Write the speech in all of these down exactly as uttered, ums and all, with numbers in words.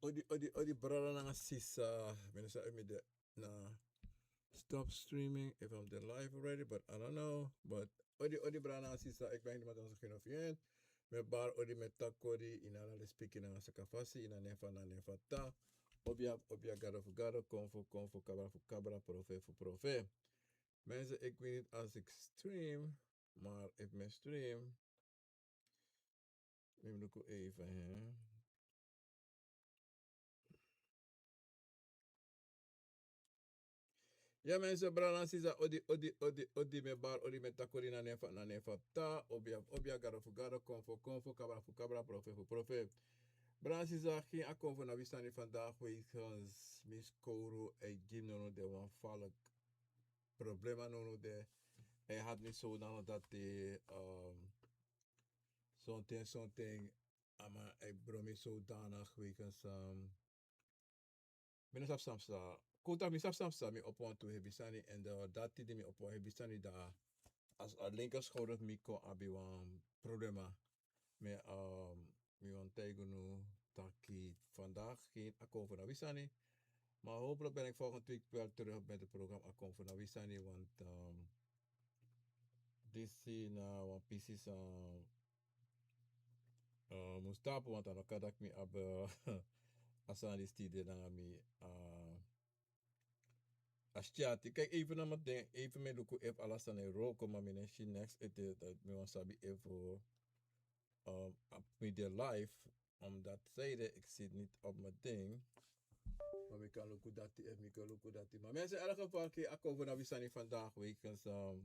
Odi, odi, odi, brada nanga sisa. Mi no sabi efu mi de na stop streaming, efu I'm de live already, but I don't know. But odi, odi, brada nanga sisa, ik ben niemand anders geen of yen. Mi e bari odi, mi e taki odi, ini ala lespeki nanga sakafasi, ini a nen fu, na nen fu a Tata. Obia, obia, gado fu gado, konfo, konfo, kabra fu kabra, profe fu profe. Mensen, ik weet niet als ik stream, maar ik ben stream. Neem de koe even, hè. Ya, mensen, brada nanga sisa, odi, odi, odi, odi, mi e bari odi, mi e taki odi, na nen fu, na nen fu a Tata, obia, obia, gado fu gado, konfo, konfo, kabra fu kabra, profe fu profe. Brada nanga sisa, geen akomfo na wi sani vandaag, wegens mi skowru e gi mi nownow de wan falk problema nownow de. Hij had niet zodanig dat hij, ehm, something, something, ama hij bron mi zodanig wegens, ehm, mi no sabi san psa. Kota, mi sabi san psa, mi opo wantu hebi sani, en dan dati di mi opo hebi sani, dan als a linkerschouder mi kon abi wan problema. Mi, ehm, mi wani taigi unu taki vandaag geen akomfo na wi sani. Maar hopelijk ben ik volgende week wel terug met het programma Akomfo na wi sani, want, ehm, disi na wan pisi san, eh, mus tapu, want a no kan taki mi abi, eh, a sani disi tide nanga mi, eh, a syati. Kijk, even na mi den, even mi luku efu ala sani e wroko, maar mi no e si niks ete, dat mi wani sabi efu, ehm, a mi de live, omdat zij de, ik zit niet op mijn ding. Maar mi kan luku dati, efu mi kan luku dati. Maar mensen, in elk geval, geen akomfo na wi sani vandaag, wegens, ehm,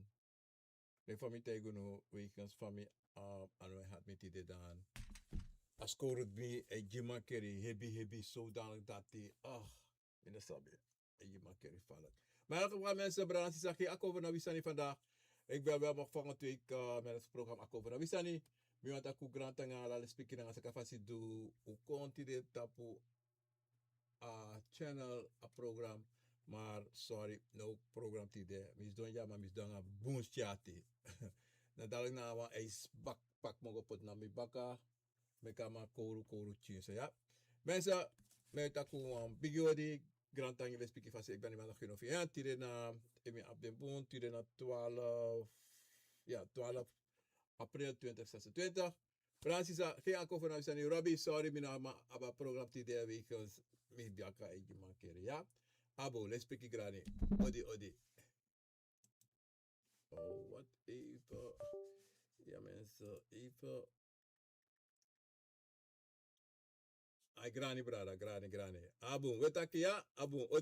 leki fa mi taigi unu, wegens fa mi, ehm, a no e hati mi tide, dan a skowru mi e gi makeri, hebi, hebi, zodanig dati, ah, mi no sabi. En je maak er falk. Maar in elk geval, mensen, brada nanga sisa, geen akomfo na wi sani vandaag. Ik ben wel, maar volgende week, eh, met het programma Akomfo na wi sani. Mi wani taki un grantangi nanga ala lespeki nanga sakafasi di un kon tide tapu a channel, a program. Maar sorry, no program tide. Mi sidon ya, maar mi sidon nanga bun syati. Na dadilik na wan ijsbak, pak mi go poti na mi baka. Meki a man kowru, kowru tyin so, ya. Mensen, mi e taki un wan bigi odi, grantangi, lespeki fasi, ik ben niemand anders, geen of yen. Tide na, efu mi abi den bun, tide na twaalf, ya, twaalf april twintig zesentwintig. Brada nanga sisa, geen akomfo na wi sani. Robbie, sorry, mi no man abi a program tide, wegens mi baka e gi makeri, ya. Abo, lespeki grani. Odi, odi. Oh, wat even. Ya, mensen, even. Ai, grani, brada, grani, grani. Abun, we taki ya, abun, odi.